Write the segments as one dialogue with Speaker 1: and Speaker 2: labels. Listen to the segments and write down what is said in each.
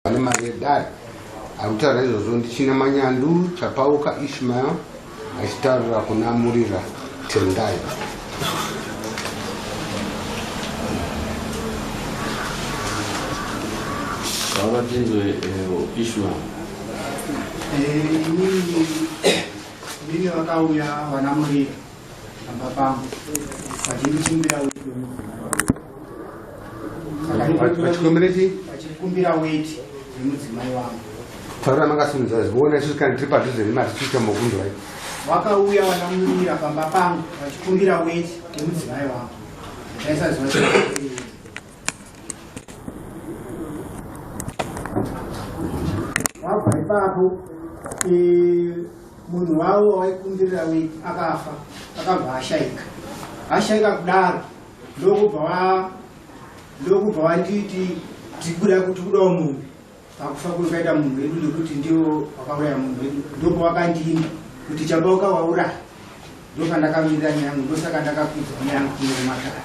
Speaker 1: Vane mari yedare ari kutaura izvozvo ndichina Manyandu Chapauka Ishmael achitaurira kuna Murira Tendai.
Speaker 2: Vakatinzwe eh, Ishmael.
Speaker 3: Eh, inini vakauya vana Murira pamba pangu vachindikumbira weti wemudzimai wangu.
Speaker 1: Vachikumbira chii?
Speaker 3: Vachikumbira weti wemudzimai wangu.
Speaker 1: Taura makasimudza zviona isusu kana tiri padhuze nemari tichiita mokunzwai.
Speaker 3: Vakauya vanamurira pamba pangu vachikumbira weti wemudzimai wangu. Ndaisaziva Wabva ipapo eh, munhu wavo waikumbirira weti akafa akabva ashaika ashaika kudaro ndokubva wanditi tikuda kuti kudawo munhu pakufa kwekaita munhu wedu nekuti ndiwo wakauraya munhu wedu ndopawakandimba kuti chabauka wauraya ndopandakamirira nyaya yangu ndosaka ndakakwidza nyaya yangu kuno kumatare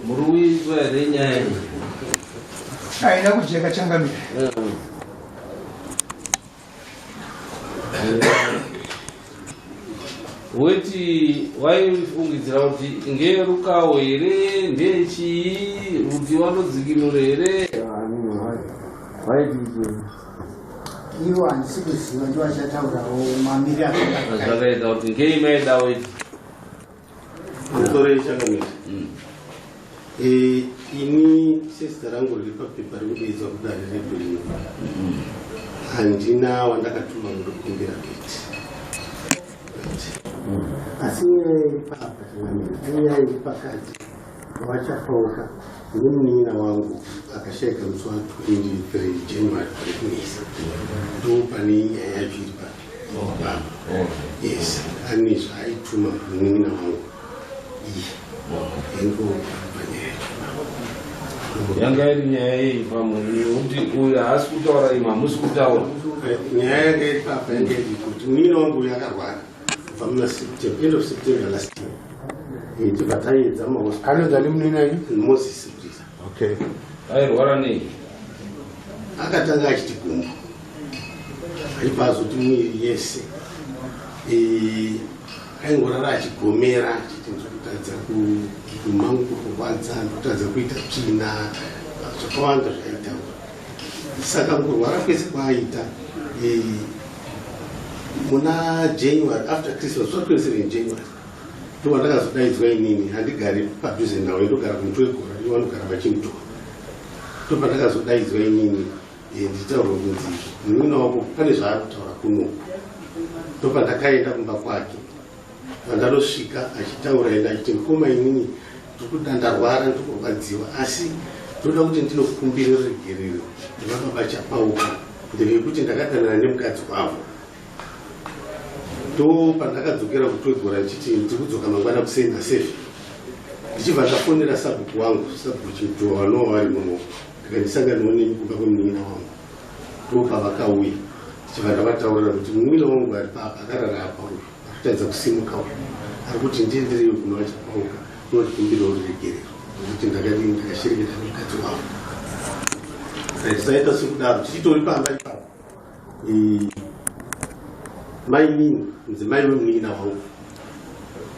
Speaker 2: Muri kuizwa here nyaya iyi?
Speaker 4: Haina kujeka changamire.
Speaker 2: Weti waifungidzira kuti ngeyerukawo here ndeyechii kuti wanodzikinura here? Waiti
Speaker 3: Ivo handisi kuziva ndivo vachataurawo mamiriro
Speaker 2: azvakaita. Zvakaita kuti ngei maida weti?
Speaker 5: Mutorei changamire. Eh, ini sezita rangu riri papepa rikudeedzwa kudare redu rino handina wandakatuma kundokumbira weti asi nyaya iri papa changamire inyaya iri pakati vachapauka nemunin'ina wangu akashaika musi wa 23 January parekunisa ndo pane nyaya yacho iri papi papa yes ane zvaaituma munin'ina wangu iye endo panyaya yacho
Speaker 2: Yanga iri nyaya yei pamwe nekuti uyu haasi kutaura imwe hamusi kutaura.
Speaker 5: Nyaya yanga iri papa yanga iri kuti munin'ina wangu uyu akarwara kubva muna September, end of September last year. Tibva taedza mahospital.
Speaker 1: Anonzi ani munin'ina wenyu?
Speaker 5: Moses Murisa.
Speaker 1: Okay.
Speaker 2: Airwara nei?
Speaker 5: Akatanga achiti gumbo. Achibva azoti mwiri yese. Aingorara achigomera achiti ndikutadza kumangu kurwadza, ndikutadza kuita tsvina, zvakawanda zvaaitaura. Saka kurwara kwese kwaaita muna January after Christmas, 27 January ndopandakazodaidzwa inini, handigari padhuze nawo, ndogara kumutwegora, ivo vanogara vachimutora. Ndopandakazodaidzwa inini ndichitaurwa kunzi munin'ina wako pane zvaari kutaura kunoku. Ndopandakaenda kumba kwake, pandanosvika achitaura enda achiti mukoma inini ndikuda ndarwara ndikurwadziwa asi ndoda kuti ndinokumbira ruregerero nevababa Chapauka ndevekuti ndakadanana nemukadzi wavo. Ndopandakadzokera kuTwegora ndichiti ndiri kudzoka mangwana kuseni nasefi, ndichibva ndafonera sabhuku wangu, sabhuku Chimutova vanova vari muno, ndikandisanganawo nemi kumba kwemunin'ina wangu. Ndopavakauya ndichibva ndavataurira kuti munin'ina wangu ari papa akarara apa uyu arikutadza kusimuka uyu ari kuti ndiendereyo kuno vaChapauka unotikumbirawo ruregerero nekuti ndakadini ndakashereketa nemukadzi wavo. Tisaita sekudaro tichitori pamba ipapo mainini mudzimai wemunin'ina wangu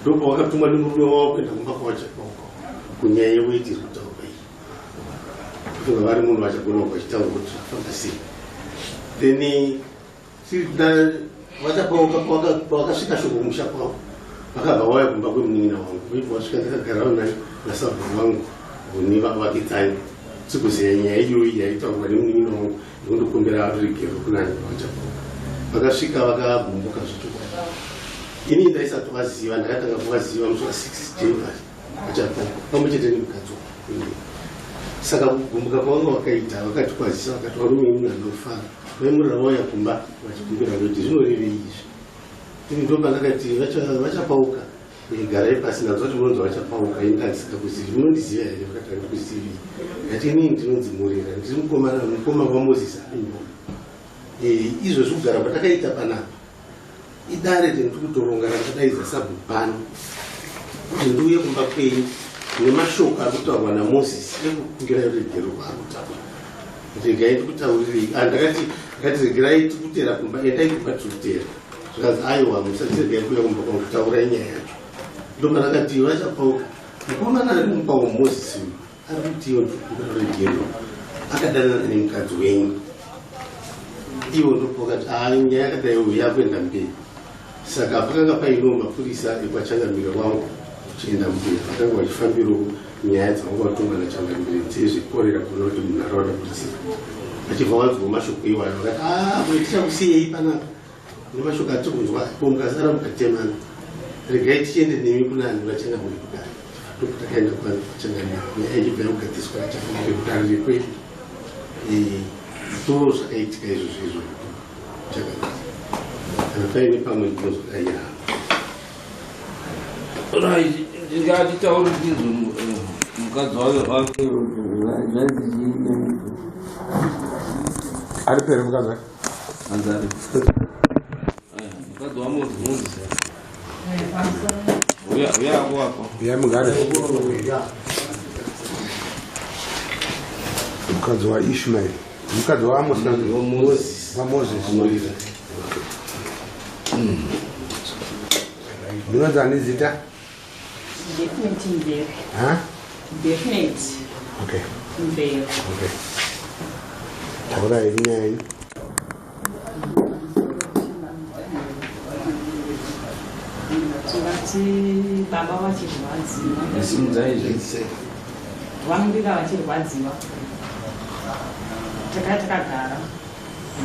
Speaker 5: ndopawakatumwa nemurume wavo kuenda kumba kwavaChapauka kunyaya yeweti iri kutaurwa iyi kufunga vari munhu vachagona vachitaura kuti zvafamba sei then vaChapauka pavakasvika shoko kumusha kwavo vakabva vauya kumba kwemunin'ina wangu vibva vasvika ndakagarawo naye nasabhuku wangu huni vavakidzani sikuziva nyaya iyoyi yaitaurwa nemunin'ina wangu yekundokumbira ruregero kunani vaChapauka vakasvika vakagumbuka zvechokwadi ini ndaisatovaziva ndakatanga kuvaziva musi wa 6 January vaChapauka pamwe chete nemukadzi wangu saka kugumbuka kwavanga vakaita vakatikwazisa vakati varume imi vanofara vaimurira vauya kumba vachikumbira kuti zvinorevei izvi ini ndopandakati vaChapauka garai pasi ndanzwa kuti munonzi vaChapauka ini ndandisikakuzivi munondiziva here vakati handikuzivi ndati inini ndinonzi Murira ndiri mukomana mukoma waMoses aimbo izvozvi kugara kwatakaita panapa idare rendiri kutoronga randakadaidza sabhuku pano kuti ndiuye kumba kwenyu. Nemashoko ari kutaurwa naMozisi ekukumbira ruregero kwaari kutaura, regai ndikutaurirei. Ah, ndakati ndakati regerai tikutera kumba, endai kumba tirikutera. Zvikanzi aiwa, musatiregai kuuya kumba kwangu, taurai nyaya yacho. Ndopandakati vachapauka mukomana ari mumba waMozisi uyu ari kuti iwo ndikukumbira ruregero, akadanana nemukadzi wenyu. Ivo ndopakati a nyaya yakadai uyu yakuenda mberi. Saka pakanga paino mapurisa ekwachangamire wangu uchienda mbuya vakanga vachifambirawo nyaya dzavanga vatonga nachangamire dzezvekorera kuona kuti munharaunda kurisei. Vachibva vanzwawo mashoko iwayo vakati a mwe tichakusiyei panapa nemashoko atiri kunzwa ko mukasara mukatemana, regai tichiende nemi kunani vachangamire kudare. Takaenda kwachangamire, nyaya ichibva yakugadziriswa nachangamire kudare rekwedu. Ndo zvakaitika izvozvo izvo changamire. Kana paine pamwe ndinozodanyira.
Speaker 2: Right, ndingatitauri ndizvo mukadzi wake zvainzi chii?
Speaker 1: Ari pere mukadzi wake?
Speaker 2: Hanzi ari mukadzi waMozisi. Uya uya ako ako.
Speaker 1: Ya mugare. Mukadzi waIshmael, mukadzi waAmos?
Speaker 2: Moses.
Speaker 1: WaMoses. Ndinonzi ani zita?
Speaker 6: Definite Mvere.
Speaker 1: Ha?
Speaker 6: Definite Mvere.
Speaker 1: Okay, taurai nyaya yenyu.
Speaker 6: Tingati baba vachirwadziwa.
Speaker 2: Simudzai zve.
Speaker 6: Vamurira vachirwadziwa. Takanga takagara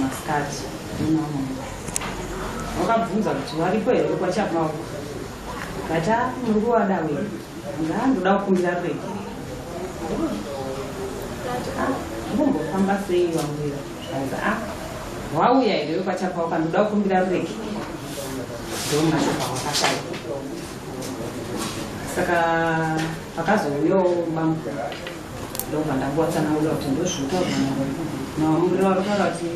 Speaker 6: masikati nemamunhu. Vakabvunza kuti varipo here kwaChapauka. Kati a muri kuvada wei? Ngaandoda kukumbira ruregero. Mumbofamba sei vamurira? Zvikanzi a wauya here wekwaChapauka, ndoda kukumbira ruregero. Ndo mashoko awakataura. Saka pakazouyawo bamukuru, ndobva ndangovatsanangurira kuti ndozvinotaurwa navamurira, vari kutaura kuti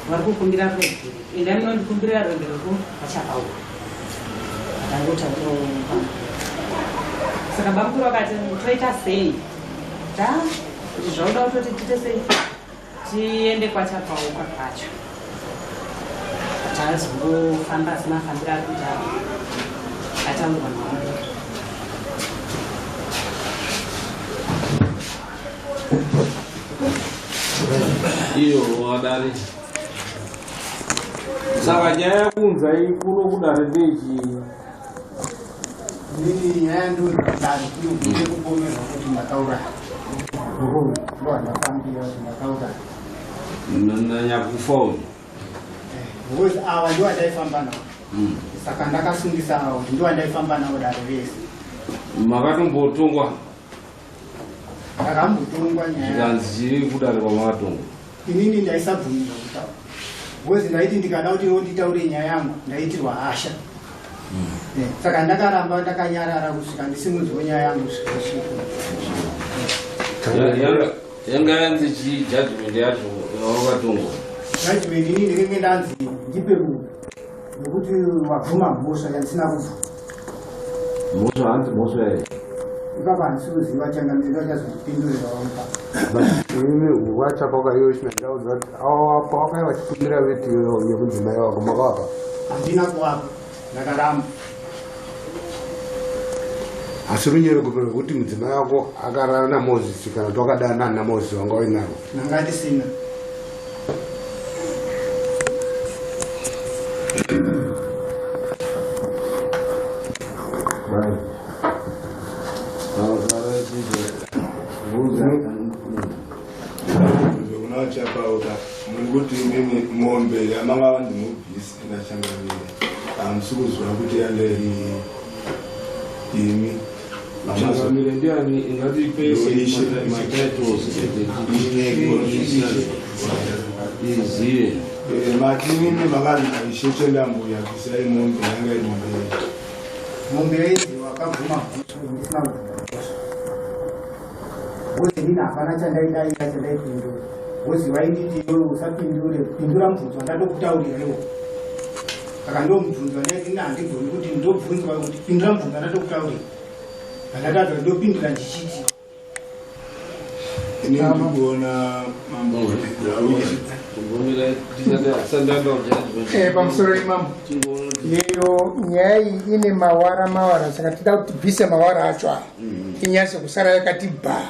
Speaker 6: vari kukumbira ruregero, endai munondikumbirira ruregero kwachapauka. Ndangotaurawo bamukuru. Saka bamukuru vakati toita sei ta kuti zvauda kutoti tiite sei, tiende kwaChapauka kwacho. Tazongofamba, asi mafambiro ari kuita ataurwa navamurira.
Speaker 2: Iyo wadare. Saka nyaya yakunzai kuno kudare ndechii?
Speaker 3: Inini nyaya ndodare kuno kupomerwa kuti ndakauraya, ndo handafambira kuti ndakauraya.
Speaker 2: Nanyakufa uyu?
Speaker 3: Because ava ndo vandaifamba navo, saka ndakasungisa avo kuti ndo vandaifamba navo dare rese.
Speaker 2: Makatombotongwa?
Speaker 3: Ndakambotongwa nyaya.
Speaker 2: Zvikanzi chiri kudare kwamakatongwa?
Speaker 3: Inini ndaisabvumirwa kutaura because ndaiti ndikada kuti nditaure nyaya yangu ndaitirwa hasha. Saka ndakaramba ndakanyarara kusvika ndisimudzwe nyaya yangu kusvika usiku.
Speaker 2: Yanga yanzi chii judgment yacho yawakatongwa?
Speaker 3: Judgment inini ndinenge ndanzi ndipe munhu nekuti wabvuma mhosva yandisina kubvuma.
Speaker 2: Mhosva hanzi mhosva yei?
Speaker 3: Ipapa handisi kuziva changamire, vachazondipindurira vamupa.
Speaker 1: Imi waChapauka iwe Ishmael, ndaudza kuti apo wakaiva vachikumbira veti yemudzimai wako, makavapa?
Speaker 3: Handina kuvapa, ndakaramba.
Speaker 1: Asi runyerekupe rwekuti mudzimai wako akarara naMozisi kana kuti wakadana naMozisi wanga uinarwo?
Speaker 3: Ndanga ndisina.
Speaker 7: Kuna Chapauka, muri kuti imimi mombe yamanga vanzi mubvise nachangamire hamusi kuziva kuti yanga iri imi?
Speaker 2: Changamire ndiani? Ingatipe matitles izive.
Speaker 7: Mati imimi makanzi naIshe Chendambuya bvisai mombe, yanga iri mombe yedu?
Speaker 3: Mombe yaidzi wakabvuma mhosva, ndisina kubvuma mhosva because inini hapana chandaidaira chandaipindura because vainditi iwe usapindure, pindura mubvunzo wandatokutaurira iwo. Saka ndo mubvunzo wandaiti ini handigoni kuti ndobvunzwa kuti pindura mubvunzo wandatokutaurira. Pandatadza ndopindura ndichiti
Speaker 7: Ini ndikuona mambo kuti
Speaker 4: Pamusoro imambo, yeyo nyaya iyi ine mawara mawara, saka tida kuti tibvise mawara acho aya, inyatse kusara yakati bha.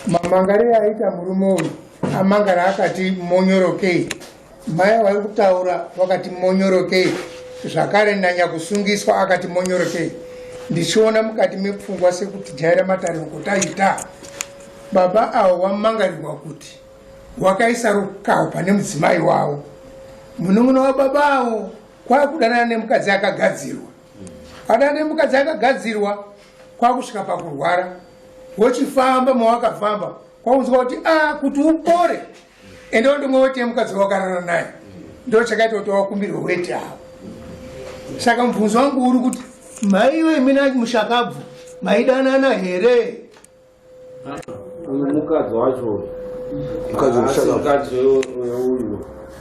Speaker 4: Mamangariro aita murume uyu amangara akati monyorokei, mai vari kutaura vakati monyorokei, zvakare nanyakusungiswa akati monyorokei. Ndichiona mukati mepfungwa sekuti jaira matare kutaita baba avo vamangarirwa kuti wakaisa rukaho pane mudzimai wavo, munun'una wababa avo kwakudanana nemukadzi akagadzirwa, adanana nemukadzi akagadzirwa kwakusvika pakurwara, wochifamba mawakafamba kwakunzwa kuti a kuti upore ende wandonge weti yemukadzi wakarara naye, ndo chakaita kuti wakumbirwe weti avo. Saka mubvunzo wangu uri kuti maiwe imina mushakabvu maidanana here?
Speaker 2: Uyu mukadzi wacho.
Speaker 1: Mukadzi wemushakabvu.
Speaker 2: Mukadzi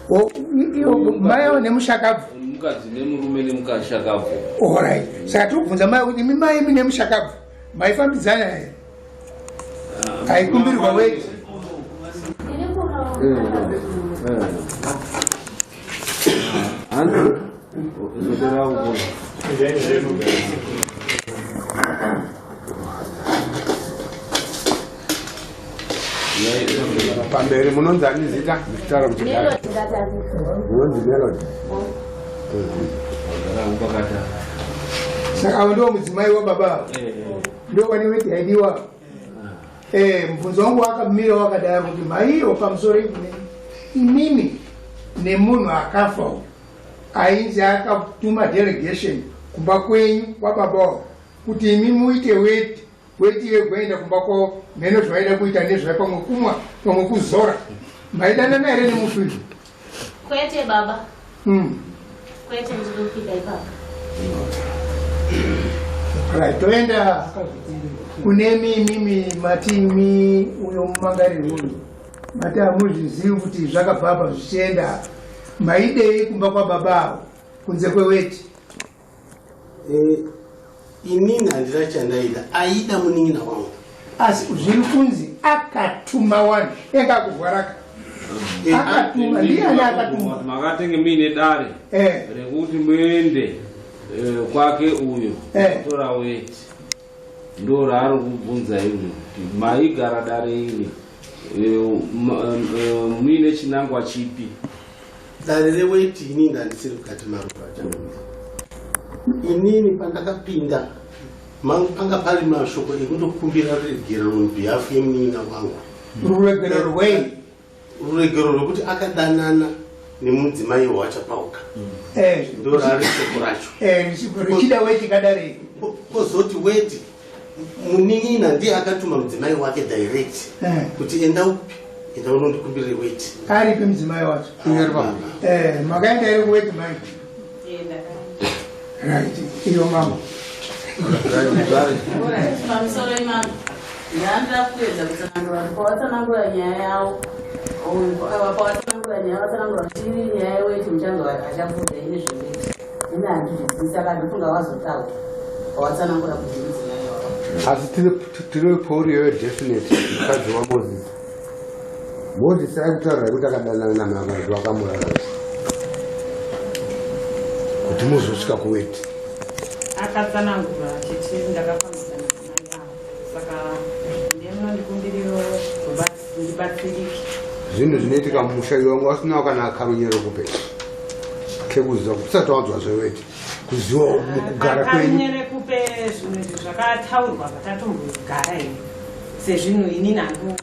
Speaker 2: weuyu.
Speaker 4: Mai avo nemushakabvu.
Speaker 2: Mukadzi nemurume nemushakabvu.
Speaker 4: Alright, saka tiri kubvunza mai kuti imi mai imi nemushakabvu maifambidzana here? Aikumbirwa weti.
Speaker 1: Pamberi munonzi ani zita ndichitaura muchigara? Munonzi Melody.
Speaker 4: Saka avo ndiwo mudzimai wababa avo, ndo vane weti yaidiwa. Mubvunzo wangu wakamira wakadaro kuti maiyo pamusoro ikune imimi nemunhu akafa uyu ainzi akatuma delegation kumba kwenyu kwababa kuti imi muite weti, weti yegoenda kumba kwavo, mheno zvaida kuita nezvai, pamwe kumwa pamwe kuzora. Maidanana here nemufi uyu?
Speaker 8: Kwete baba. Kwete, ndinopika ipapo.
Speaker 4: Right, toenda kune mimi mati imi uyo mumangariri uyu mati hamuzvizivi kuti zvakabva apa zvichienda. Maidei kumba kwababa avo kunze kweweti?
Speaker 5: Inini handina chandaida, aida munin'ina wangu.
Speaker 4: Asi zviri kunzi akatuma wani enga akurwaraka, akatuma ndiani akatuma?
Speaker 2: Makatenge muine dare rekuti muende kwake uyo tora weti, ndo raari kubvunza izvo kuti maigara dare iri muine chinangwa chipi?
Speaker 5: Dare reweti inini handisiri kukati maruva. Inini pandakapinda panga pari mashoko ekundokumbira ruregerero on behalf yemunin'ina wangu.
Speaker 4: Ruregerero rwei?
Speaker 5: Ruregerero rwekuti akadanana nemudzimai waChapauka. Ndo rari shoko racho.
Speaker 4: Richida weti kadare?
Speaker 5: Kozoti weti, munin'ina ndiye akatuma mudzimai wake direct kuti enda upi, enda unondikumbirire weti.
Speaker 4: Aripi mudzimai wacho? Makaenda here kuweti mai? Right, iyo mama.
Speaker 8: Pamusoro imambo, ndandida kuedza kutsanangura kuti pawatsanangura nyaya yavo, pawatsanangura nyaya, watsanangura kuti iri nyaya yeweti, muchanzo achapfuudza ine zveweti, ine handizvizivi, saka ndofunga wazotaura pawatsanangura kuti mudzimai wavo.
Speaker 1: Asi tiri pauri iyoyo definite mukadzi waMoses, Moses aikutaurira kuti akadanana namakazi wakamurara kuti muzosvika kuweti.
Speaker 6: Akatsanangura achiti ndakafambidzana namai avo, saka ndinondikumbiriro ndibatsirike.
Speaker 1: Zvinhu zvinoitika mumusha iwe wanga usinawo kana karunyero kupe kekuziva kuti usati wanzwa zveweti, kuziva mukugara kwenyu.
Speaker 6: Karunyere kupe, zvinhu izvi zvakataurwa patatombogara here sezvinhu. Inini hangu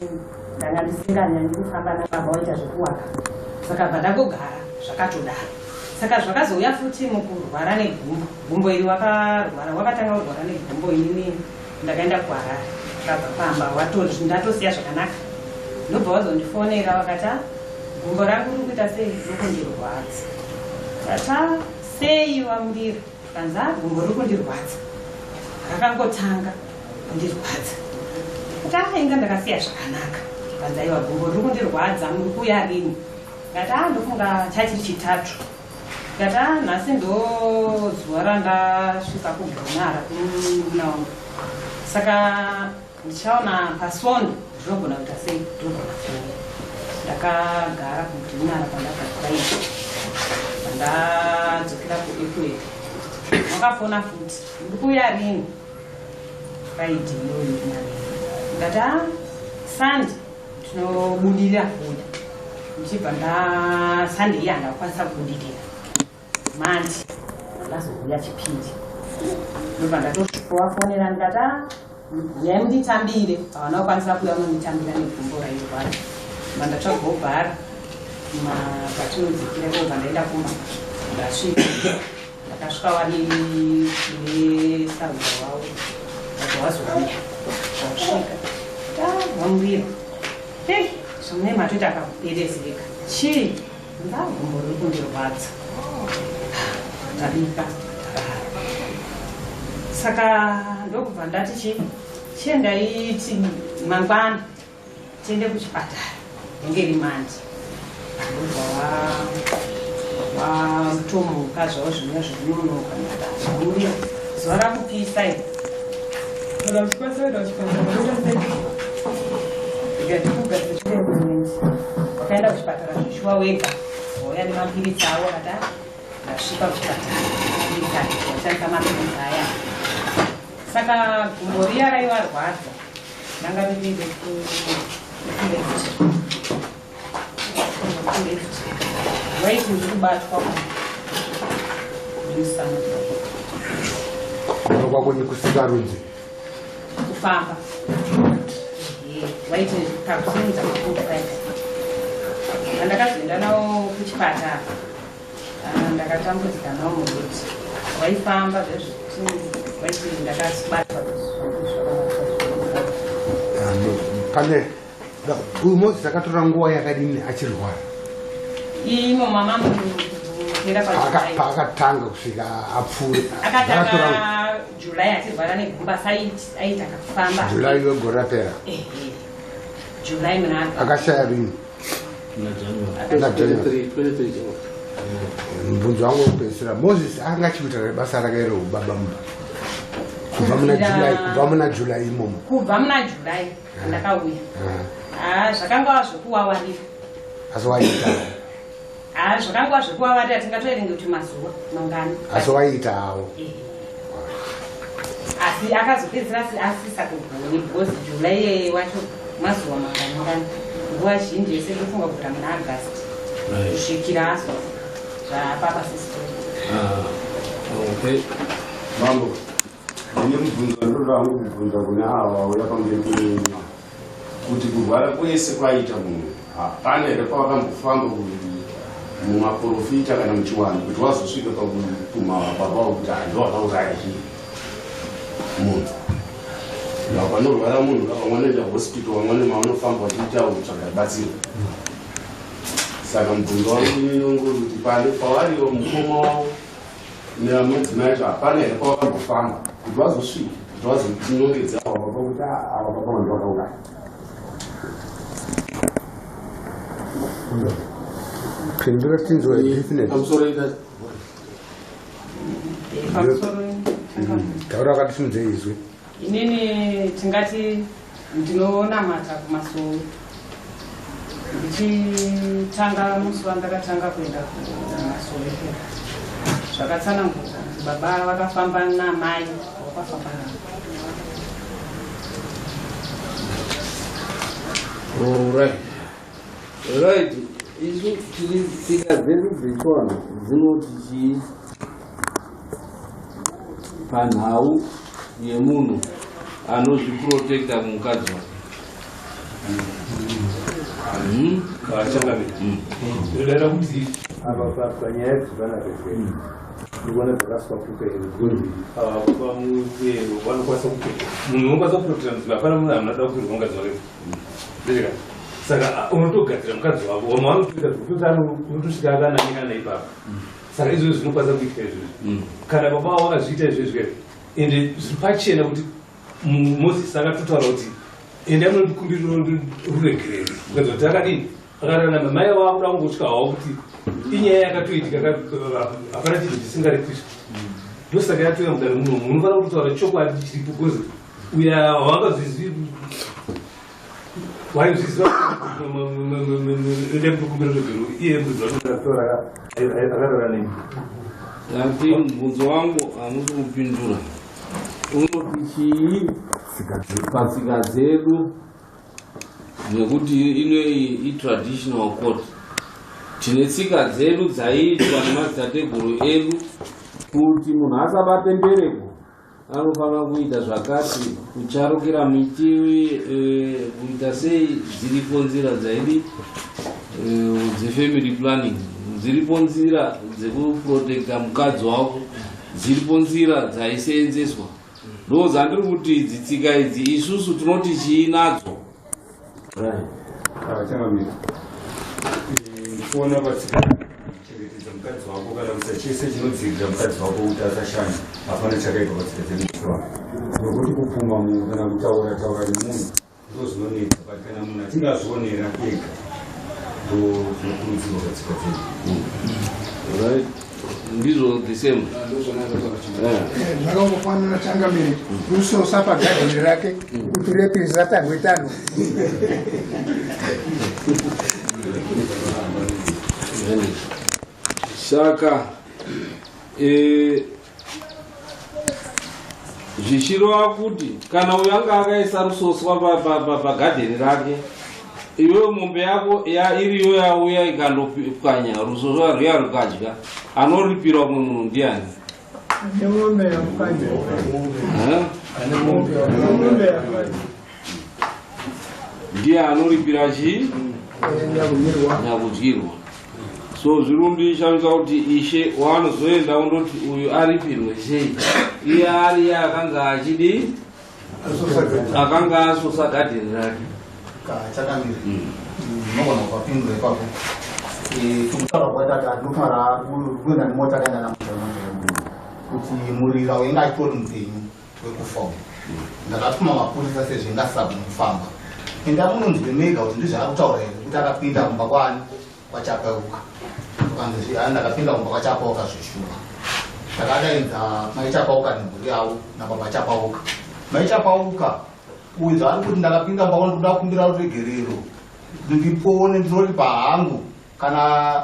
Speaker 6: ndanga ndisinganyanyi kufamba nababa, waita zvekuwaka, saka bva ndangogara zvakatodaro. Saka zvakazouya futi mukurwara negumbo, gumbo iri wakarwara, wakatanga kurwara negumbo, inini ndakaenda kuHarare, ndabva pamba ndatosiya zvakanaka, ndobva wazondifonera vakati, "Ah, gumbo rangu riri kuita sei, riri kundirwadza." Tata sei wamurira? Kanzi, "Ah, gumbo riri kundirwadza, rakangotanga kundirwadza." Kuti a inga ndakasiya zvakanaka. Kanzi, "Aiwa, gumbo riri kundirwadza, muri kuuya rini?" Ndati, "A ndofunga chachiri Chitatu." Ndati, "A nhasi ndo zuva randasvika kugonara kumunin'ina wangu." Saka ndichaona pasvondo ndinogona kuita sei, ndinogona kuuya. Ndakagara kudhinara pandabva Friday, pandadzokera kuEpworth wakafona futi, ndiri kuuya rini Friday iyoyo ndati a Sunday ndinobudirira kuuya. Ndichibva nda Sunday iya handakukwanisa kubudirira, Monday ndazouya Chipiri, ndobva ndatosvikovafonera ndikati a uyai munditambire. Havana kukwanisa kuuya unonditambira negumbo rairwara. Bva ndatsvagawo bhara patinodzikira kobva ndaenda kumba. Ndasvika, ndakasvika wani nesarudza wavo, vabva wazouya. Wasvika vamurira, ei zvamune matoita akakuperezeka chii? Ndagumbo riri kundirwadza, ndabika ndarara. Saka ndokubva ndati chi chiendaiti mangwana tiende kuchipatara, inge iri Monday. Ndobva watomuka zvavo zvimwe zvinonoka, ndakazvamurira zuva rakupisa iri.
Speaker 9: Kana uchikwanisa kuenda kuchipatara, unoita sei?
Speaker 6: Ndikati kugadzira chirendi. Wakaenda kuchipatara zveshuwa wega, wauya nemapiritsi avo. Akati "Ah, ndasvika kuchipatara." Washandisa mapiritsi aya. Saka gumbo riya raivarwadza ranga riri rekuleft, kuleft waiti ndiri kubatwa nemusana.
Speaker 1: Kuno kwako nekusikarudzi?
Speaker 6: Kufamba. Ehe, waiti kakusimudza makumbo kaita. Andakazoenda nawo kuchipatara, ndakatambudzika nawo muroad, waifamba zvezvekuti waiti ndakabatwa.
Speaker 1: Pane uyu Moses akatora nguva yakadini achirwara?
Speaker 6: Imo mama mupera.
Speaker 1: Paakatanga kusvika apfuure?
Speaker 6: Akatanga July achirwara negumba, aita kakufamba.
Speaker 1: July wegore rapera?
Speaker 6: Ehe, July muna.
Speaker 1: Akashaya rini?
Speaker 2: Na January. 23 January.
Speaker 1: Mubvunzo wangu wekupedzisira, Moses anga achikuita basa rake reubaba mumba kubva muna July, kubva muna July imomo?
Speaker 6: Kubva muna July ndakauya. Ah, zvakangova zvekuwawarira.
Speaker 1: Asi waiita?
Speaker 6: Ah, zvakangova zvekuwawarira, tingatoerenge kuti mazuva mangani.
Speaker 1: Asi waiita hawo?
Speaker 6: Ehe. Asi akazopedzisira asisakugoni because July iyeye wacho mazuva mangani ngani, nguva zhinji yese ndofunga kubvira muna August kusvikira azo zvapapa sisitori.
Speaker 2: Ah, okay.
Speaker 10: Mambo, ndine mubvunzo wandinoda hangu kubvunza kune ava vauya pamberi penyu, kuti kurwara kwese kwaita munhu, hapana here pavakambofamba mumaprofita kana muchiwanhu kuti wazosvika pakupuma baba kuti hando wakauraya chii munhu? Panorwara munhu, vamwe vanoenda hospital, vamwe mavanofamba vachiita kutsvaga batsiro. Saka mubvunzo wangu inongori kuti pane pavariwo mukoma wavo nemudzimai acho, hapana here pavakambofamba kuti vazosvika kuti vazotinongedza ava baba kuti ava baba vanhu vakauraya?
Speaker 1: Pindura tinzwe definite.
Speaker 5: Pamusoro ita.
Speaker 6: Pamusoro.
Speaker 1: Taura wakatisimudze izwi.
Speaker 6: Inini tingati ndinonamata kumasowe. Ndichitanga musi wandakatanga kuenda kumasowe, zvakatsanangurwa kuti baba vakafamba namai, vakafamba navo.
Speaker 2: Alright. Right. Isu tiri tsika dzedu dzechivanhu dzinoti chii panhau yemunhu anozviprotecta kumukadzi wake?
Speaker 7: Vachangamire, ndinodaira kuti apa panyaya dzevana zvezve ndikuona dzakaswapuka here, because ava baba vanokwanisa kuprotecta munhu, unokwanisa kuprotecta mudzimai. Hapana munhu anoda kukwirwa mukadzi wake, ndika saka unotogadzira mukadzi wako. Vamwe vanotoita zvekutoti unotosvika akanangana ipapo. Saka izvozvo zvinokwanisa kuitika izvozvo kana baba vavo vakazviita izvezvo, ende zviri pachena kuti Moses akatotaura kuti endai munondikumbirira ruregerero, kuratidza kuti akadini, akararama. Mai vakuda kungotya havo kuti inyaya yakatoitika, hapana chinhu chisingaripiswi. Ndosaka yatouya mudare muno, munofanira kutotaura chokwadi chiripo because Uya wangazvizivi waizviziva ende kukumbira ruregerero iye mudzi wacho akarara nemi.
Speaker 2: Ndati mubvunzo wangu hamusi kupindura. Unoti chii patsika dzedu, nekuti inoyi itraditional court, tine tsika dzedu dzaiitwa nemadzitateguru edu kuti munhu asabate mbereko anofanira kuita zvakati, kucharukira miti, kuita sei. Dziripo nzira dzaidi dzefamily planning, dziripo nzira dzekuprotecta mukadzi wako, dziripo nzira dzaiseenzeswa. Ndo dzandiri kuti idzi tsika idzi isusu tinoti chii nadzo?
Speaker 7: Changamire, ndikuona patsika kuchengetedza mukadzi wako kana kuisa chese chinodzivirira mukadzi wako kuti asashanda, hapana chakaipa patsika dzedu nokuti kupfuma munhu kana kutaura taura nemunhu ndo zvinonetsa, but kana munhu achinge azvionera ega, ndo zvinokurudzirwa patsika dzedu.
Speaker 2: Right, ndizvo the same.
Speaker 4: Zvakangofanana, changamire, rusosa pagadheni rake kuti repirisa tanhwe tanhwe.
Speaker 2: Saka zvichireva kuti kana uyu anga akaisa rusoswa pagadheni rake, iwewe mombe yako ya iriyo yauya ikandopwanya rusoswa rwuya rukadya, anoripira umwe munhu ndiani?
Speaker 4: Ane mombe yapwanya.
Speaker 2: Eh?
Speaker 4: Mombe yapwanya.
Speaker 2: Ndiye anoripira chii?
Speaker 4: Nyakudyirwa.
Speaker 2: Nyakudyirwa. So zviri kundishamisa kuti ishe waanozoenda kundoti uyu aripirwe sei, iye ari akanga achidi akanga asosa gadheni rake.
Speaker 11: Chakamire, unogona kupapindura ipapo. Tikutaura kwaita kuti ndinofanira kuenda nemota akaenda namuti kuti murira wainge achitori mupenyu wekufa uyu. Ndakatuma mapurisa sezvo ingasabvu mukufamba, enda munonzwe mega kuti ndizvaari kutaura here, kuti akapinda kumba kwani kwaChapauka. Ukanzi ndakapinda kumba kwaChapauka zveshuwa. Takadaidza mai Chapauka nemhuri yavo nababa Chapauka. Mai Chapauka uyu zvaari kuti ndakapinda mumba kwanu ndikuda kukumbira ruregerero ndipone, ndinoripa hangu kana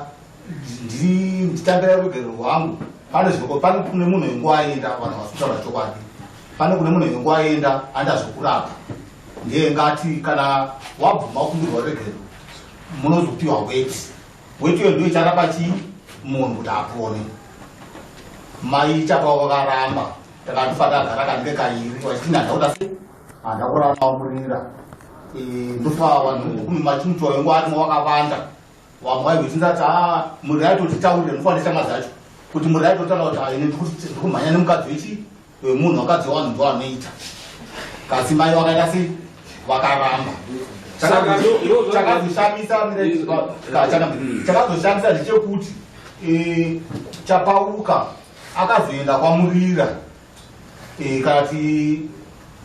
Speaker 11: nditambira ruregerero rwangu. Pane zvoko pane kune munhu wenguva aenda, vanhu vasi kutaura chokwadi, pane kune munhu wenguva aenda andazokurapa, ndiye ngati kana wabvuma kukumbirwa ruregerero munozopiwa weti. Weti iyo ndiyo icharapa chii munhu kuti apone. Mai Chapauka vakaramba. Takatofa tagara kanenge kairi vachiti ndauda sei handakurara murira. Ndofa vanhu machimuti waingu arimo wakavanda, vamwe vaigochinza kuti a murira aitotitaurira, ndofa neshama dzacho kuti murira aitotaura kuti "Ah, ini ndikumhanya nemukadzi wechi wemunhu, vakadzi wevanhu ndo vanoita." Kasi mai vakaita sei? Vakaramba.
Speaker 2: Saka
Speaker 11: Chakazoshamisa, chakazoshamisa ndechekuti Chapauka akazoenda kwaMurira, kana ti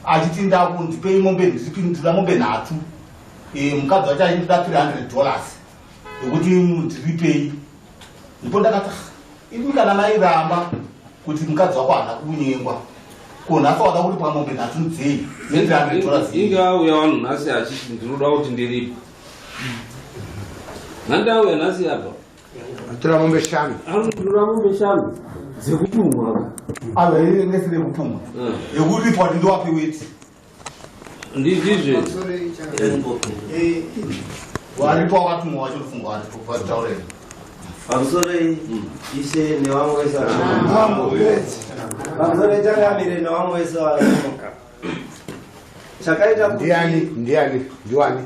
Speaker 11: achiti ndaku ndipei mombe, ndinoda mombe nhatu. Mukadzi wacho achiti ndoda $300 yekuti ndiripei. Ndipo ndakati, "Ah, imi kana mairamba kuti mukadzi wako haana kunyengwa, ko nhasi wada kuti pamombe nhatu dzei ne$300?"
Speaker 2: Inge auya vanhu nhasi achiti ndinoda kuti ndiripo, nhandauya nhasi apa.
Speaker 1: Atora mombe shanu.
Speaker 2: Anotora mombe shanu dzekupumwa.
Speaker 11: Ava nesire kupumwa yekuripwa kuti ndowape weti.
Speaker 2: Ndizvizve.
Speaker 11: Waripo wakatumwa wacho, ndofunga waripo vataureni.
Speaker 12: Pamusoro, ishe nevamwe wese pamusoro, changamire nevamwe wese varamuka, chakaita kuti
Speaker 1: Ndiani? Ndiani? Ndiwani?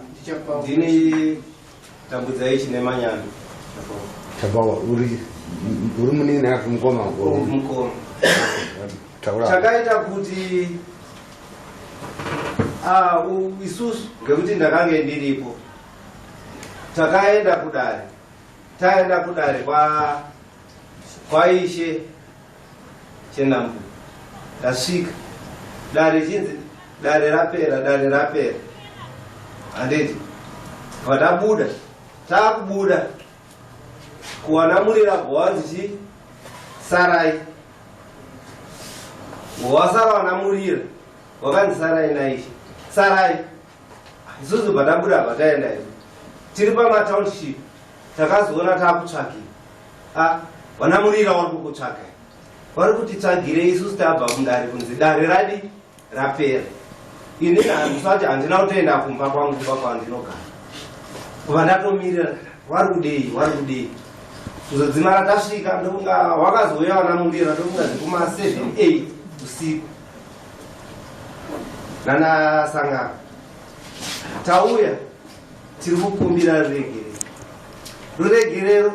Speaker 12: Ndini Tambudzai Chine Manyando.
Speaker 1: Tabawa, uri munini ati mukoma?
Speaker 12: Mukoma.
Speaker 1: Taura.
Speaker 12: Chakaita kuti isusu, ngekuti ndakange ndiripo, takaenda kudare. Taenda kudare kwaishe Chenambu, ndasvika dare chinzi dare rapera, dare rapera, handiti? Patabuda, taakubuda kuwana murira bwanzi chi sarai wasara wana murira. Wakanzi sarai naishe, sarai. Isusu bva tabuda bva taenda isu tiri pamatownship, takazoona taakutsvakira. Ah, vanamurira vari kukutsvakai, vari kutitsvagire isusu tabva mudare, kunzi dare radi rapera. Inini handisati, handina kutoenda kumba kwangu, kumba kwandinogara, kuva ndatomirira vari kudei, vari kudei. Kuzodzimara tasvika, ndokunga wakazouya vanamurira, ndokunga dzekuma 7 8 usiku nanasangano. Tauya tiri kukumbira ruregerero. Ruregerero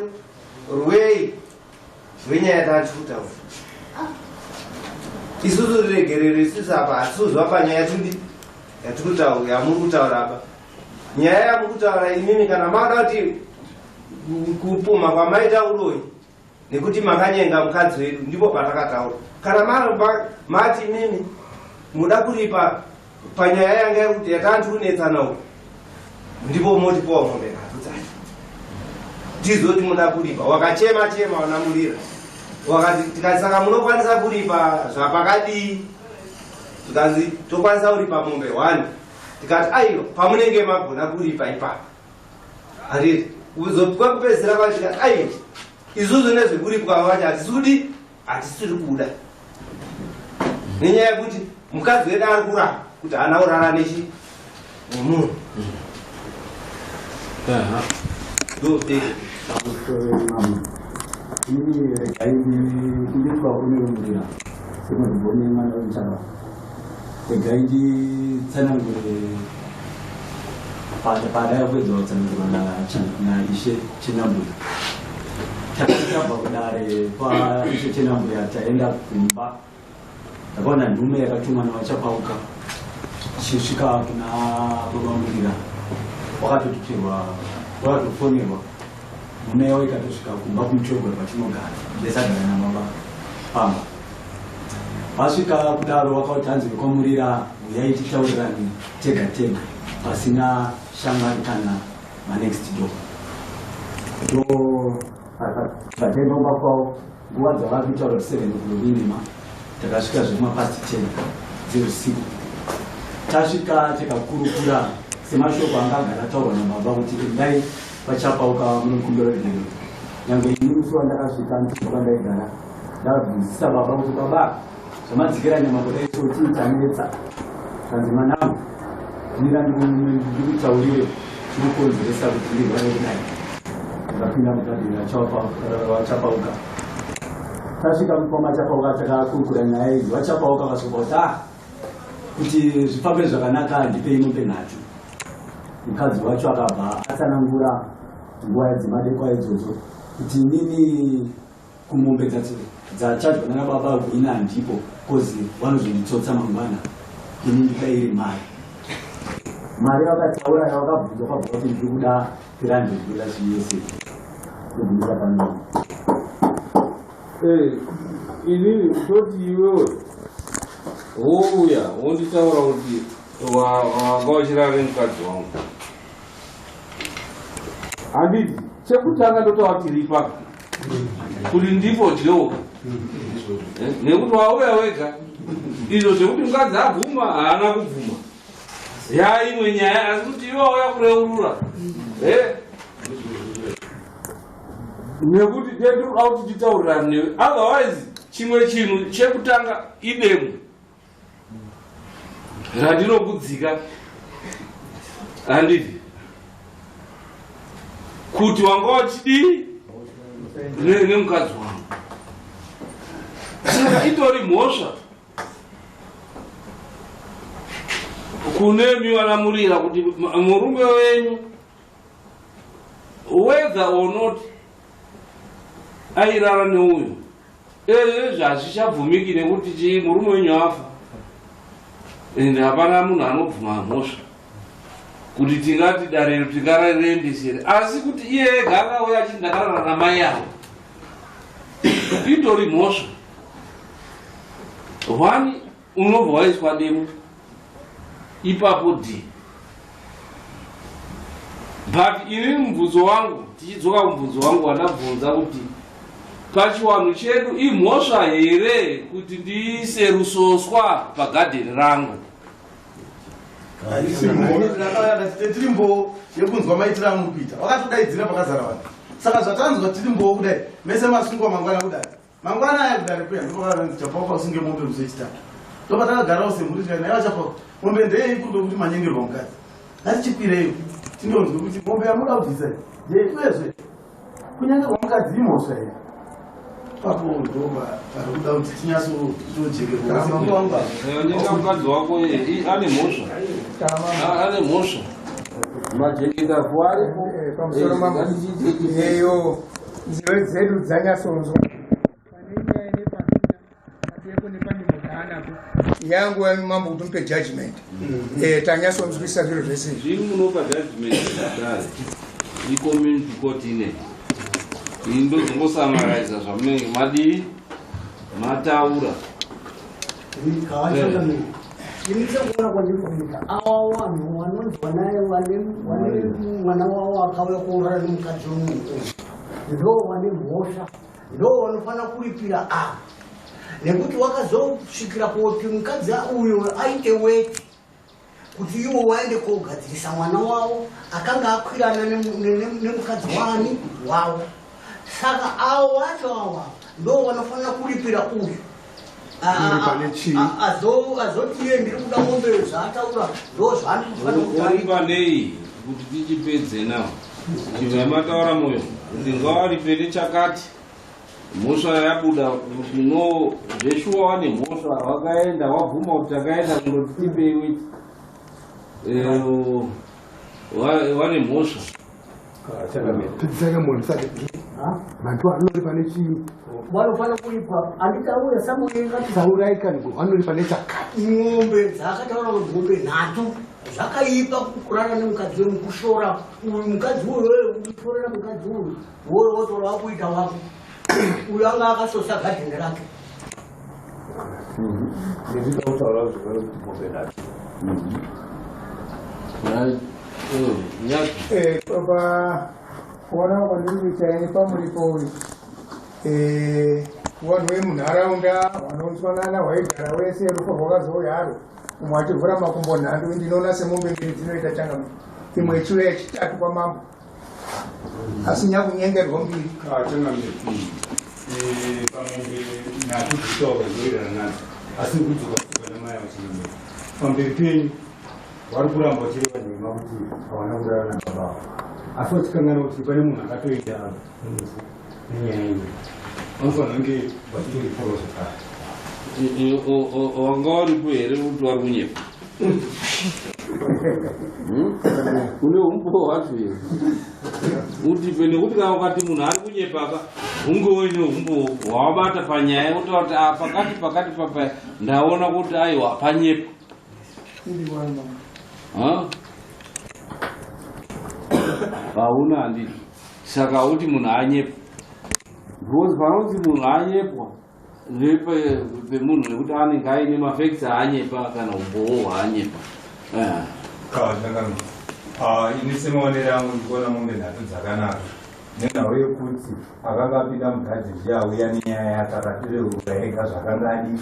Speaker 12: rwei? Rwenyaya yatati kutaura isusu. Ruregerero isusu apa hatisuzwa panyaya tudi yatikutaura, yamuri kutaura apa. Nyaya yamuri kutaura imimi, kana mada kuti kupumha kwamaita uroyi nekuti makanyenga mukadzi wedu, ndipo patakataura. Kana mati imimi muda kuripa panyaya yanga yekuti yatanti kunetsana uku, ndipo motipowa mombe nhatu dzacho, tizoti muda kuripa. Wakachema chema wanamurira, wakati tikati saka munokwanisa kuripa zvapakadii? Tikanzi tokwanisa kuripa mombe 1. Tikati aiwa, pamunenge magona kuripa ipapo, handiti? Kwekupedzisira kwacho tikati aiwa, isusu nezvekuripwa kwacho hatisudi, hatisiri kuda, nenyaya yekuti mukadzi wedu ari kuramba kuti haana kurara nechi nemunhu.
Speaker 13: Ini regai ndikumbirwa unoyemurira semunhu mwana wemuchava. Regai nditsanangure padai kupedza kutsanangurwa naIshe Chenambuya. Takati tabva kudare kwaIshe Chenambuya, taenda kumba, takaona nhume yakatumwa navachapauka ichisvika kuna baba Murira. Wakatotutirwa, wakatofonerwa nhume yavo, ikatosvika kumba kumuchogora kwatinogara ndesagara nababa pamba. Vasvika kudaro, vakauti hanzi vekwamurira uyai titaurirane tega tega pasina shamwari kana manext door. Ndo vataenda kumba kwavo nguva dzava kutaura kuti 7 o'clock inema. Takasvika zvemapast 10 dzeusiku. Tasvika tikakurukura semashoko anga agara ataurwa nababa kuti endai vachapauka munokumbira ruregerero. Nyange ini musi wandakasvika ndichibva kwandaigara, ndabvunzisa baba kuti, "Baba, zvamadzikira nyama kudai so, chii chanetsa?" Kanzi, "Mwanangu, mira ndikutaurire chinokonzeresa kuti ndirware kudai." Ndakapinda mugadheni vachapauka. Tasvika kwamachapauka, takakurukura nyaya idzi. Vachapauka vasvika kuti, "Ah, kuti zvifambe zvakanaka, ndipei mombe nhatu." Mukadzi wacho akabva atsanangura nguva yadzimadekwa idzodzo kuti, "Inini kumombe dzachadwa nana baba ini handipo, cause vanozonditsotsa mangwana. Ini ndida iri mari." Mari vakataura yavakabvunzwa kwabva kuti, "Ndiri kuda $300 yese." Ndobvunza pano.
Speaker 2: Inini kutoti iwewe wouya wonditaura kuti wanga uchirara nemukadzi wangu, handiti? Chekutanga ndotaura tiripa kuti ndipo dyeuka, nekuti wauya wega. Izvo zvekuti mukadzi abvuma, haana kubvuma, yaimwe nyaya, asi kuti iwe wauya kureurura, nekuti ndinoda kuti titaurirane newe. Otherwise chimwe chinhu chekutanga idemo randinokudzika, handiti, kuti wanga wachidii nemukadzi wangu. Saka itori mhosva kunemi vanamurira kuti murume wenyu, whether or not airara neuyu, ezvi hazvichabvumiki, nekuti chii? Murume wenyu afa, ende hapana munhu anobvuma mhosva kuti tingati darero tingararendesere. Asi kuti iye ega akauya achiti ndakarara namai avo, itori mhosva. One, unobva waiswa demo ipapo d. But ini mubvunzo wangu, tichidzoka kumubvunzo wangu wandabvunza kuti pachiwanhu chedu imhosva here kuti ndiise rusoswa pagadheni rangu?
Speaker 14: Tiri mboo yekunzwa maitiro amuri kuita. Wakatodaidzira pakazara vanhu. Saka zvatanzwa tiri mboo kudai, mese masungwa mangwana kudai. Mangwana aya kudare kuya ndopakanzi Chapauka usunge mombe musi wechitatu. Ndopatakagarawo semhuri tikati naiwa Chapauka, mombe ndeyei kuri kwekuti manyengerwa mukadzi. Ngatichikwireyo tindonzwe kuti mombe yamuda kubvisa iyi ndeyei uyezve kunyengerwa mukadzi imhosva here? Ipapo ndopa pari kuda kuti tinyatsotojekerwa. Mambo wangu apa.
Speaker 2: Nyenga mukadzi wako ane mhosva. Ane mhosva. Majeketa aripo.
Speaker 4: Pamusoro mambo, yeyo nzeve dzedu dzanyatsonzwa pane nyaya nepasina pateko nepane mudhanapo yangu yanyu mambo kuti mupe judgment. Tanyatsonzwisa zviro zvese izvi.
Speaker 2: Zviri munopa judgment dare icommunity court ine ini ndozongosamaraiza zvamunenge madii mataura.
Speaker 15: Ini sekuona kwandiri kuita, ava vanhu vanonzi vanaye vane mwana wavo akauya kuurara nemukadzi wemunhu uyu, ndo vane mhosva, ndo vanofanira kuripira ava, nekuti wakazosvikira kuti mukadzi uyu aite weti kuti iwo waende kogadzirisa mwana wavo akanga akwirana nemukadzi wani wavo. Saka avo vacho ava ndo vanofanira kuripira uyu. Azoti iye ndiri kuda mombe, zvaataura ndo zvaanofanira kutarika.
Speaker 2: Oripa nei kuti tichipedze nawo chibva mataura moyo kuti ngawaripe nechakati mhosva yabuda kuti no zveshuwa wane mhosva wakaenda wabvuma kuti takaenda kundoti tipei weti wane mhosva.
Speaker 1: Pedzisai munhu sati vantu vanoripa nechii?
Speaker 15: Vanofanira kuripwa, handitaure samueri.
Speaker 1: Taurai kani, vanoripa nechakati.
Speaker 15: Mombe dzaakataura kuti mombe nhatu zvakaipa kurara nemukadzi wemukushora uyu mukadzi uyu, kushorera mukadzi uyu, woyo wotora wakuita wako. Uyu anga akasosa gadheni rake.
Speaker 7: Ndinoda kutaura zvekare kuti mombe nhatu.
Speaker 4: Pa kuona kwandiri kuita ini pamuripo uyu, vanhu vemunharaunda vanonzwanana waigara wese, rufu rwakazouya haro, umwe achivhura makumbo nhando. Ndinoona semombe mbiri dzinoita changamiro, imwe ichiuya yechitatu kwamambo, asi nyakunyengerwa mbiri.
Speaker 7: Changamiro, pamombe nhatu dzitaurwa dzinowirirana nadzo, asi kudzoka kusuka namai vachangamiro pamberi penyu vari kuramba vachireva nhema kuti havana kurara nababa avo, asi vachikanganwa kuti pane munhu akatoenda muvhu nenyaya iyi. Vanofanira kunge vachitoriporwa zvakare.
Speaker 2: Wanga waripo here kuti wari kunyepa? Une umbowo hwacho here utipe? Nekuti kana ukati munhu ari kunyepaka, hunge uine umbowo hwawabata panyaya wotaura kuti ah, pakati pakati papa ndaona kuti aiwa panyepa. Ha? Hauna, handiti? Saka uti munhu anyepa because panonzi munhu anyepwa ndepemunhu nekuti anenge aine mafacts aanyepa kana umbowo hwaanyepa.
Speaker 7: Changamiro, ini semaonero angu ndikuona mombe nhatu dzakanaka nenhau yekuti akanga apinda mugadheni ndiye auya nenyaya yake, akatireurura ega zvakanga adi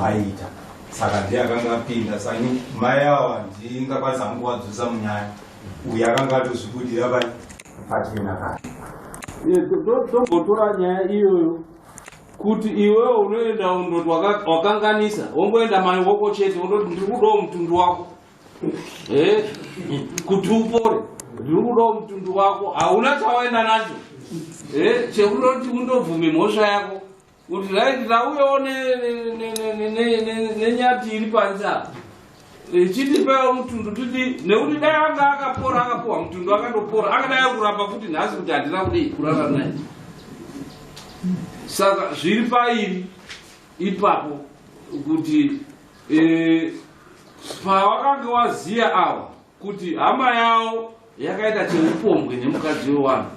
Speaker 7: aita, saka ndiye akanga apinda. Saka mai ava ndingakwanisa hangu kuvadzosa munyaya, uyu akanga atozvibudira pachena kare.
Speaker 2: Tombotora nyaya iyoyo kuti iwewe unoenda undoti wakanganisa, wongoenda maiwoko chete, wondoti ndiri kudawo mutundu wako kuti upore, ndiri kudawo mutundu wako. Hauna chawaenda nacho chekutoti undobvume mhosva yako kuti right, ndauyawo nenyati iri panze apa ichitipewo mutundu titi, nekuti dai anga akapora, akapuwa mutundu akandopora, akadai kuramba futi nhasi kuti handina kudii kurara naye. Saka zviri pairi ipapo kuti pawakanga waziya ava kuti hama yavo yakaita cheupombwe nemukadzi wewanhu,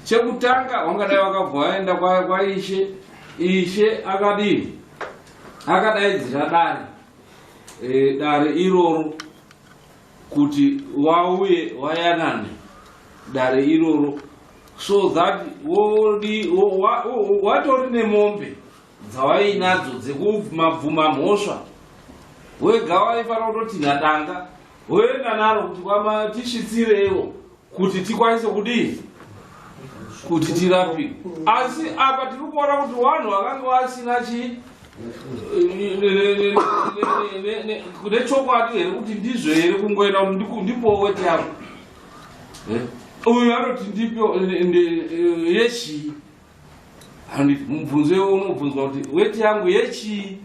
Speaker 2: chekutanga wangadai wakabva waenda kwaishe. Ishe akadini? Akadaidzira dare, dare iroro kuti wauye wayanane dare iroro, so that watori nemombe dzawainadzo dzekumabvuma mhosva wega, waifanira kutotinha danga. Voenda naro kuti kwama tisvitsireiwo kuti tikwanise kudii kuti tirapike. Asi apa tiri kuona kuti vanhu vakanga vasina chii nechokwadi here kuti ndizvo here kungoenda kuti ndipowo weti yangu. Uyu anoti ndipe yechii? Handiti mubvunzo iwo unobvunzwa kuti weti yangu yechii?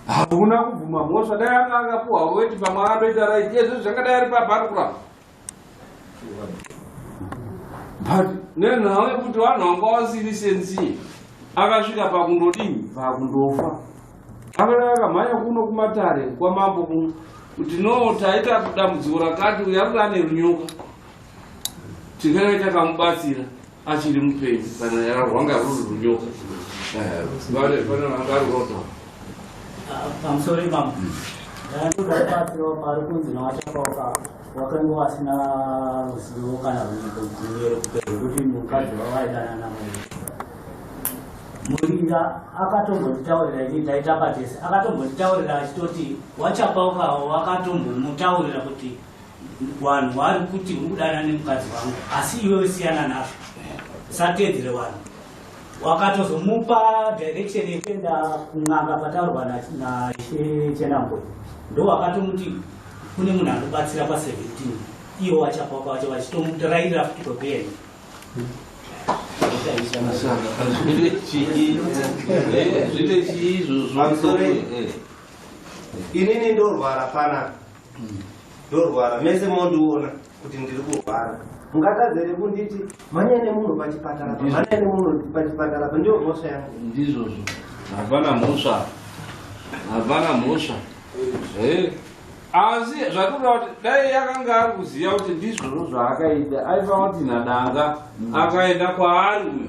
Speaker 2: Hauna kubvuma mhosva. Dai anga akapuhwa weti pamwe akatoita right. Izvo zvangadai ari papa ari kurapa. But nenhau yekuti vanhu vanga vasiri sensi, akasvika pakundodini, pakundofa. Akadai akamhanya kuno kumatare kwamambo kuno kuti no, taita dambudziko rakati, uyu ari ane runyoka, tingadai takamubatsira achiri mupenyu kana rwanga ruri runyoka. Pane vanga ari kurotoa.
Speaker 13: Pamusoro imamo, ndandoda kubatsirawo pari kunzi nawaChapauka wakanga wasina ruzivo kana runyero rwekuti mukadzi wavaidanana Murira akatombonditaurira ini, taitamba tese, akatombonditaurira achitoti waChapauka wakatombomutaurira kuti vanhu vari kuti uri kudana nemukadzi wangu, asi iwewe siyana nazvo, usatedzere vanhu. Wakatozomupa direction yekuenda kun'anga pataurwa naIshe Chenambo, ndo wakatomuti kune munhu anobatsira pa17, iwo waChapauka wacho vachitomurairira futi kwekuenda.
Speaker 2: Zvine chii izvozvo?
Speaker 12: Pamusoro, inini ndorwara panapa, ndorwara, mese mondiona kuti ndiri kurwara. Mungatadza kunditi mhanyai nemunhu pachipatara pa, mhanyai nemunhu pachipatara pa? Ndiyo mhosva yangu?
Speaker 2: Ndizvozvo, hapana mhosva, hapana mhosva. Asi zvatinoda kuti dai akanga ari kuziva kuti ndizvozvo zvaakaita, aifanira kuti nadanga akaenda kwaari uyu,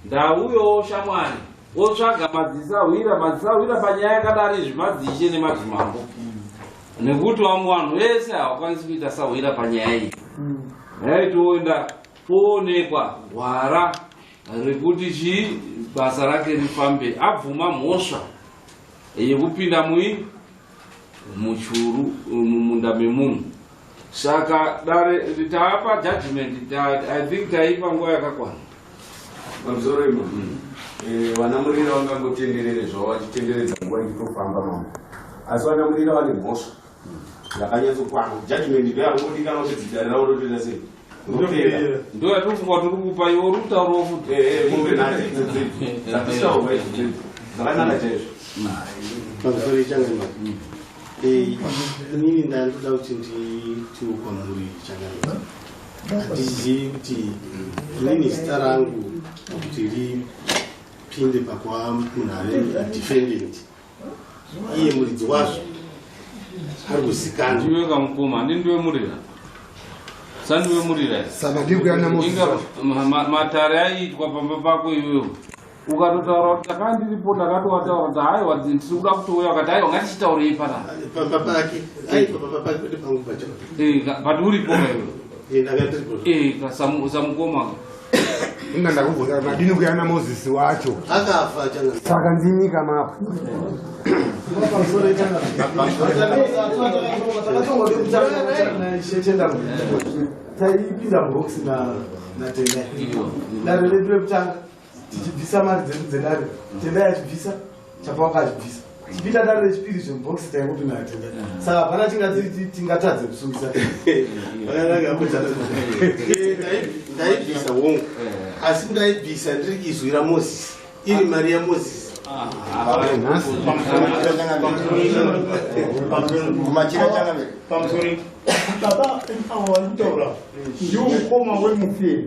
Speaker 2: ndauyowo shamwari, otsvaga madzisahwira. Madzisahwira panyaya yakadari izvi madzishe nemadzimambo, nekuti vamwe vanhu vese havakwanisi kuita sahwira panyaya iyi. Yaitoenda poonekwa gwara rekuti chii basa rake rifambe. Abvuma mhosva yekupinda mui muchuru mumunda memunhu, saka dare taapa judgment. I think taipa nguva yakakwana.
Speaker 10: Pamusoro imo, vana Murira vangangotenderere zvavo vachitenderedza, nguva ichitofamba mambo, asi vana Murira vane mhosva yakanyatsokwana. Judgment ndo yakungodikanwa kuti dare ravo rotoita sei, ropera.
Speaker 2: Ndo yatofunga tiri kupa iwe, uri kutaurawo futi.
Speaker 10: Mombe nhatu idzodzo dzatisaurwa idzodzo dzakanaka chaizvo.
Speaker 5: Pamusoro ichangamiro, inini ndandoda kuti nditiwo kwamuri changamiro, handizivi kuti inini zita rangu kuti ripinde pakuva munhu ari defendant, iye muridzi wazvo ari kuzikanwa.
Speaker 2: Ndiwe kamukoma, handi ndiwe Murira? Sandiwe Murira?
Speaker 1: Saka ndikuyana Moses.
Speaker 2: Inga matare aiitwa pamba pako iwewe, ukatotaura kuti ndakanga ndiripo, ndakatowataura kuti haiwa, ndiri kuda kutouya, ukati aiwa, ngatichitaurei panapa.
Speaker 5: Pamba pake, aiwa, pamba pake, kwete pangu pacho.
Speaker 2: But uripo ka iwe?
Speaker 5: Ndanga ndiripo.
Speaker 2: Samukoma.
Speaker 1: Inga ndakubvunza, madini kuyana Moses wacho?
Speaker 5: Akafa changamiro.
Speaker 1: Saka ndinyika mapo.
Speaker 14: Pamusoro ichangamiro, taipinda mubhokisi naTendai dare redu rekutanga, tichibvisa mari dzedu dzedare, Tendai achibvisa, Chapauka achibvisa. Chipinda dare rechipiri zvemubhokisi, taingopinda naTendai, saka hapana tingatadze kusungisa.
Speaker 5: Ndaibvisa wongu, asi ndaibvisa ndiri izwi raMoses, iri mari yaMoses.
Speaker 16: Kumachira changamire.
Speaker 4: Pamusoro, baba avo vari kutaura ndiwo mukoma wemufi,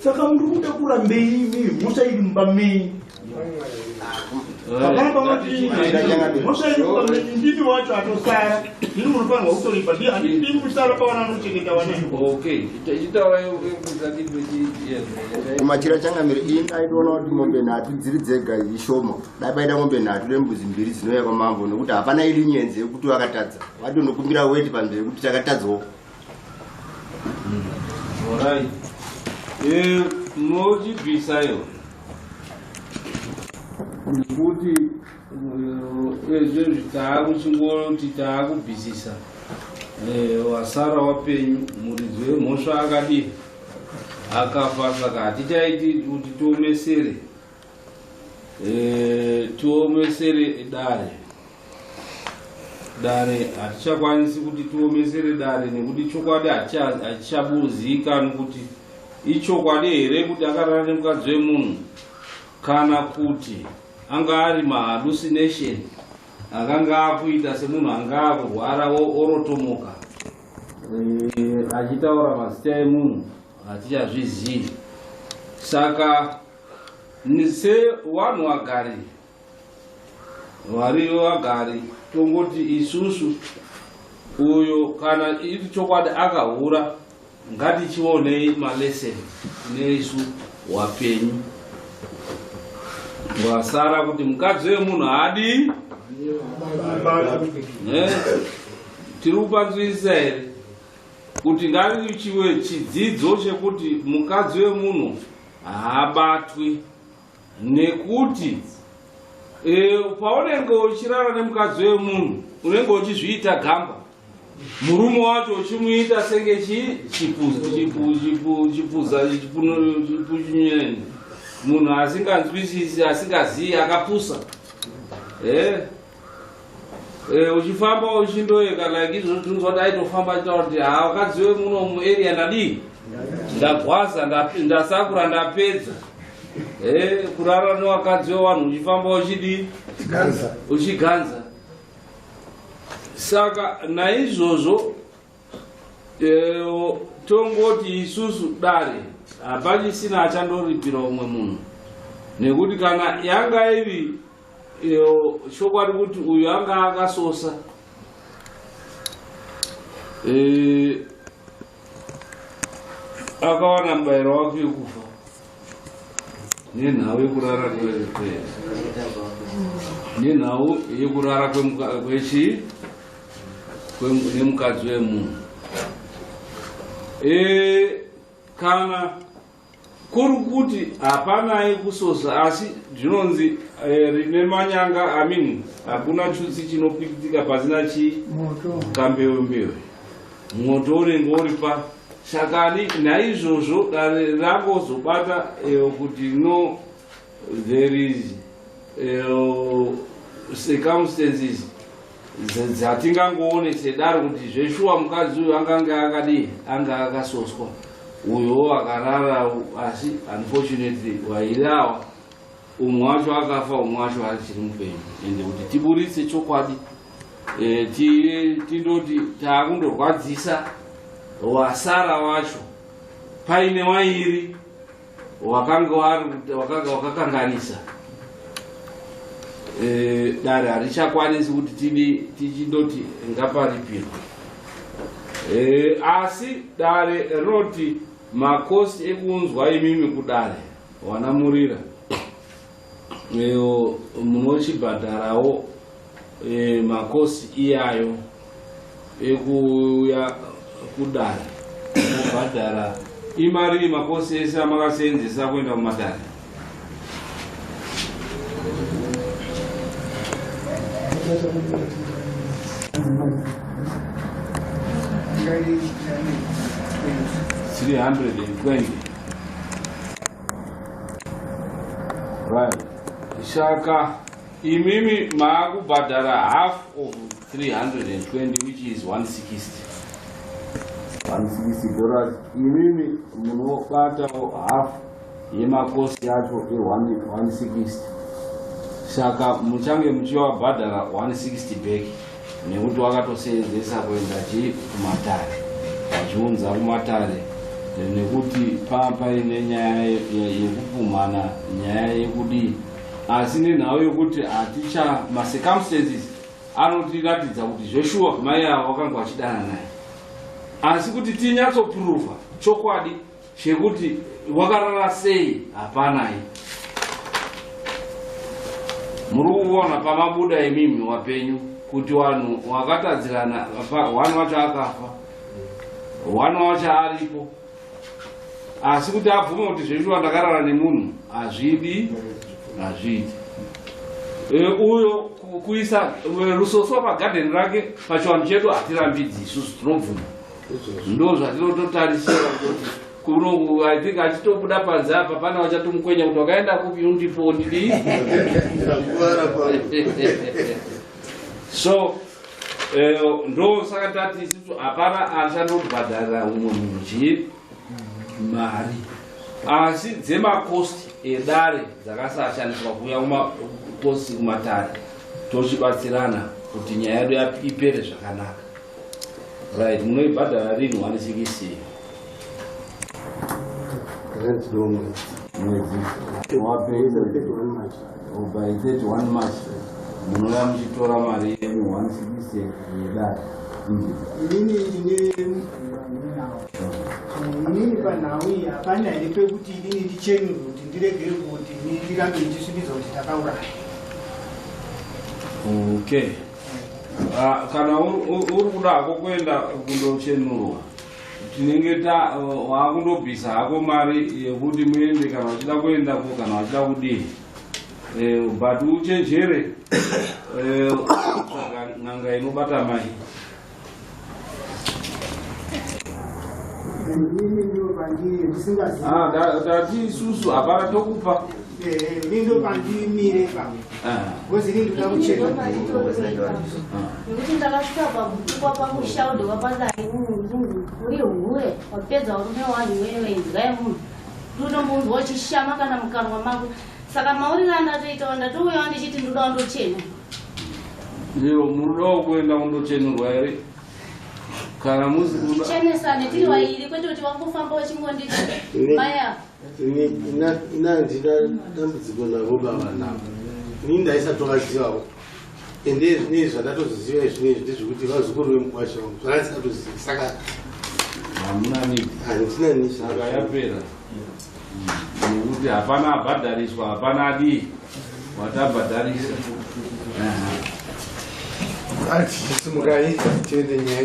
Speaker 4: saka muri kuda kurambei imi mhosva iri mumba menyu? Hapana panoti mhosva iri mumba menyu, ndimi wacho atosara, ndini munofanirwa kutoripa, handidi musara pawana anochengeta vana.
Speaker 2: Okay, ichitaura.
Speaker 16: Kumachira changamire, ini ndaitoona kuti mombe nhatu dziri dzega ishoma. Dai paita mombe nhatu nembudzi mbiri dzinouya kwamambo, nekuti hapana iri nyenze yekuti vakatadza, vatonokumbira weti pamberi kuti takatadzawo.
Speaker 2: Alright. Mochibvisa iyo nekuti ezvezvi taakuchingoti taakubvisisa. Wasara wapenyu muridzi wemhosva akadii akafa saka hatichaiti kuti tiomesere tiomesere dare dare hatichakwanisi kuti tiomesere dare nekuti chokwadi hachichabuzikanwi kuti ichokwadi here kuti akarara nemukadzi wemunhu kana kuti anga ari mahallucination akanga akuita semunhu anga akurwara orotomoka achitaura mazita emunhu hatichazvizivi. Saka sevanhu vagari vari vagari tongoti isusu uyo kana iri chokwadi akahura ngatichionei malesson neisu wapenyu wasara kuti mukadzi wemunhu haadi. Tiri kupanzwisisa here kuti ngarichiwe chidzidzo chekuti mukadzi wemunhu haabatwi nekuti paunenge uchirara nemukadzi wemunhu unenge uchizviita gamba, murume wacho uchimuita senge chipuza chipunyeni, munhu asinganzwisisi asingazivi akapusa. Uchifamba uchindoeka like izvozvo tinonzwa kuti aitofamba achitaura kuti ha vakadzi vemuno muarea ndadii ndagwaza ndasakura ndapedza. Kurara nevakadzi vevanhu uchifamba uchidii uchiganza. Saka naizvozvo tongoti isusu dare hapachisina achandoripira umwe munhu nekuti kana yanga iri chokwadi kuti uyu anga akasosa akawana mubayiro wake wekufa nenhau yekurara nenhau yekurara kwechi nemukadzi wemunhu. Kana kuri kuti hapanai kusosa asi zvinonzi rine manyanga amin hakuna chutsi chinopikitika pasina chi kambewe mbewe moto unenge uri pa. Saka naizvozvo dare rangozobata kuti no there is circumstances dzatingangoone sedare kuti zveshuwa mukadzi uyu anganga akadii anga akasoswa uyo akarara asi unfortunately wairawa umwe wacho akafa umwe wacho achiri mupenyu. Ende kuti tiburitse chokwadi tindoti taakundorwadzisa wasara wacho paine wairi wakanga wakakanganisa. Dare harichakwanisi kuti tichindoti ngaparipirwe. Asi dare rinoti makosi ekuunzwa imimi kudare wanamurira munochibhadharawo makosi iyayo ekuuya kudare mobhadhara imari makosi ese amakaseenzesa kuenda kumatare. $320. Right. Saka imimi maakubhadhara half of 320 which is $160. $160. Imimi munobatawo half yemakosi yacho e160. Saka muchange muchiwabhadhara 160 back nekuti wakatoseenzesa kuenda chi kumatare vachiunza kumatare nekuti paine nyaya yekupumhana nyaya yekudii asi nenhau yekuti haticha macircumstances anotiratidza kuti zveshuwa mai ava wakanga vachidana naye asi kuti tinyatsoprova chokwadi chekuti wakarara sei hapanai. Muri kuona pamabuda imimi wapenyu kuti vanhu wakatadzirana one wacho akafa one wacho aripo asi kuti abvume kuti zveshuwa ndakarara nemunhu hazvidi hazviiti. Uyo kuisa rusoswa pagadheni rake pachivanhu chedu hatirambidzi isusu tinobvuma. Ndo zvatinototarisira kuti kuno I think achitobuda panze apa pane vachatomukwenya kuti wakaenda kupi undipo ndidii. So ndo saka tati isusu hapana achandobhadharira umwe munhu chii mari, asi dzemakosti edare dzakasashandiswa kuuya kumakosti kumatare, tochibatsirana kuti nyaya yedu ipere zvakanaka. Right, munoibhadhara rini 160?
Speaker 13: Mwedzi by 31 March munouya muchitora mari yenyu 160 yedare.
Speaker 3: Inini ndine mubvunzo. Inini panhau iyi hapana here pekuti inini ndichenurwe, kuti ndiregere kuti inini ndirambe ndichisvibidza kuti takauraya?
Speaker 2: Okay. Ah, kana uri kuda hako kuenda kundochenurwa, tinenge ta wakundobvisa hako mari yekuti muende kana uchida kuendako kana uchida kudii. But uchenjere kutsvaga n'anga inobata mai.
Speaker 3: Inini ndo pandiri ndisingazivi.
Speaker 2: Ah, tati isusu hapana tokupa.
Speaker 3: Inini ndo pandimire ipapo, because inini ndoda kuchena.
Speaker 8: Nekuti ndakasvika pakutukwa pakushaudwa pakadai, munhu uri hure, wapedza varume wanhu wewe, imbwa yemunhu, ndotombonzwa uchishama kana mukanwa mako. Saka mauriro andatoitawo, ndatouyawo ndichiti ndodawo ndochena.
Speaker 2: Iyo munodawo kuenda kundochenurwa here? Kana musi kuda
Speaker 8: Tichenesane tiri vairi, kwete kuti wangofamba uchingonditi maya.
Speaker 5: Ina handina dambudziko navo baba navo. Inini ndaisatovazivawo, ende zvinezvi zvandatozoziva izvinezvi ndezvekuti vazukuru vemukwasha wangu, zvandandisatozivi. Saka
Speaker 2: hamuna need.
Speaker 5: Handina need.
Speaker 2: Saka yapera nekuti hapana abhadhariswa, hapana adii watabhadharisa.
Speaker 1: Ati simukai tiende nyaya.